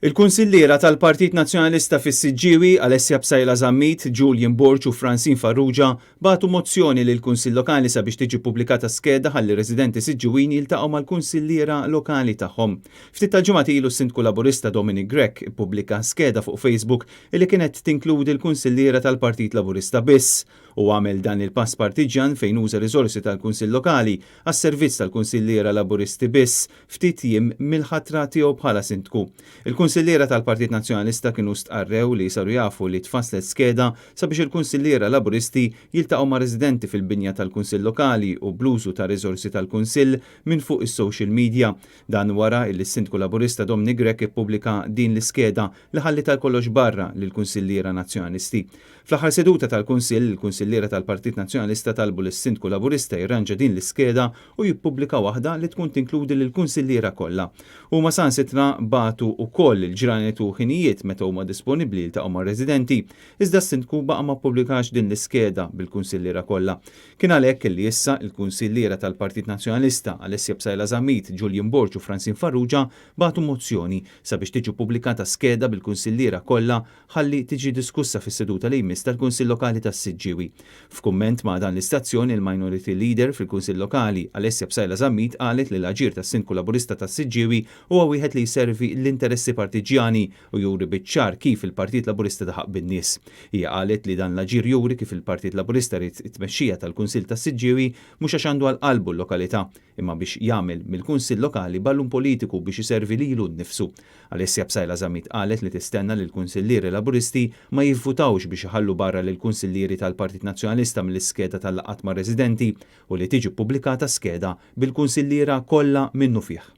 Il-Kunsilliera tal-Partit Nazzjonalista fis-Siġġiewi, Alessia Psaila Zammit, Julian Borg u Francine Farrugia bagħtu mozzjoni lill-Kunsill Lokali sabiex tiġi ppubblikata skeda ħalli r-residenti Siġġiwin jiltaqgħu mal-kunsilliera lokali tagħhom. Ftit tal-ġimgħat ilu s-Sindku Laburista Dominic Grech ippubblika skeda fuq Facebook illi kienet tinkludi l-kunsilliera tal-Partit Laburista biss. Hu għamel dan il-pass partiġġjan fejn uża riżorsi tal-Kunsill Lokali għas-servizz tal-kunsilliera Laburisti biss ftit jiem mill-ħatra tiegħu bħala Sindku. Il-kunsilliera tal-Partit Nazzjonalista kienu stqarrew li saru jafu li tfasslet skeda sabiex il-kunsilliera Laburisti jiltaqgħu ma' residenti fil-binja tal-Kunsill Lokali u bl-użu ta' riżorsi tal-Kunsill minn fuq is-social media. Dan wara illi s-Sindku Laburista Dominic Grech ippubblika din l-iskeda li ħalliet għal kollox barra lill-kunsilliera Nazzjonalisti. Fl-aħħar seduta tal-Kunsill, il-kunsilliera tal-Partit Nazzjonalista talbu lis-Sindku Laburista jirranġa din l-iskeda u jippubblika waħda li tkun tinkludi lill-kunsilliera kollha. Huma saħansitra bagħtu wkoll il-ġranet u ħinijiet meta huma disponibbli jiltaqgħu mar-residenti, iżda s-Sindku baqa' ma ppubblikax din l-iskeda bil-kunsilliera kollha. Kien għalhekk li issa l-kunsilliera tal-Partit Nazzjonalista, Alessia Psaila Zammit, Julian Borg u Francine Farrugia bagħtu mozzjoni sabiex tiġi ppubblikata skeda bil-kunsilliera kollha ħalli tiġi diskussa fis-seduta li jmiss tal-Kunsill Lokali tas-Siġġiewi. F'kumment ma' dan l-istazzjon, il-Minority Leader fil-Kunsill Lokali, Alessia Psaila Zammit qalet li l-aġir tas-Sindku Laburista tas-Siġġiewi huwa wieħed li jservi l-interessi partiġġjani u juri biċ-ċar kif il-Partit Laburista daħaq bin-nies. Hija qalet li dan l-aġir juri kif il-Partit Laburista ried it-tmexxija tal-Kunsill tas-Siġġiewi mhux għax għandu għal qalbu l-lokalità, imma biex jagħmel mill-Kunsill Lokali ballun politiku biex iservi lilu nnifsu. Alessia Psaila Zammit qalet li tistenna li l-Kunsillieri Laburisti ma jivvutawx biex iħallu barra lill-Kunsillieri tal-Partit Nazzjonalista mill-iskeda tal-laqgħat mar-residenti u li tiġi ppubblikata skeda bil-Kunsilliera kollha minnufih.